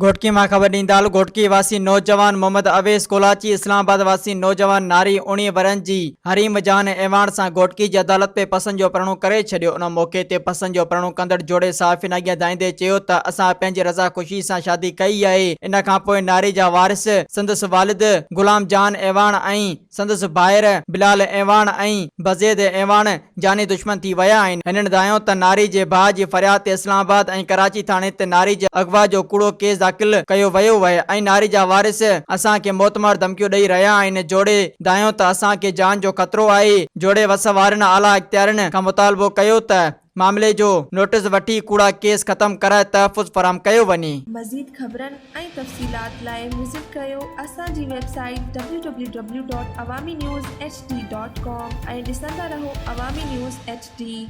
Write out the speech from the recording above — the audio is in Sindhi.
گهوٽڪي مان خبر ڏيندا هلون گهوٽڪي واسي نوجوان محمد اويس ڪولاچي اسلام آباد واسي نوجوان ناري 19 ورهين جي حريم جان اعواڻ سان گهوٽڪي جي عدالت ۾ پسند جو پرڻو ڪري ڇڏيو ان موقعي تي پسند جو پرڻو ڪندڙ جوڙي صحافين اڳيان دانهيندي چيو ته اسان پنهنجي رضا خوشي سان شادي ڪئي آهي ان کانپوء ناري جا وارث سندس والد غلام جان اعواڻ ۽ سندس ڀائر بلال اعواڻ ۽ بزيد اعواڻ جاني دشمن ٿي ويا آهن. هنن دانهيو ته ناري جي ڀاء جي فرياد تي اسلام آباد ۽ ڪراچي ٿاڻي تي ناري جي اغوا جو ڪوڙو ڪيس داخل ڪيو ويو اهي ۽ ناري جا وارث اسان کي موتمار ڌمڪيون ڏئي رهيا آهن. جوڙي دانهيو ته اسان کي جان جو خطرو آهي. جوڙي وس وارن اعليٰ اختيارين کان مطالبو ڪيو ته معاملي جو نوٽيس وٺي ڪوڙا ڪيس ختم ڪرائي تحفظ فراهم ڪيو وڃي. مزيد خبرن ۽ تفصيلات لاء وزٽ ڪريو اسان جي website W W W dot Awami news H D dot com ۽ ڏسندا رهو عوامي نيوز ايڇ ڊي.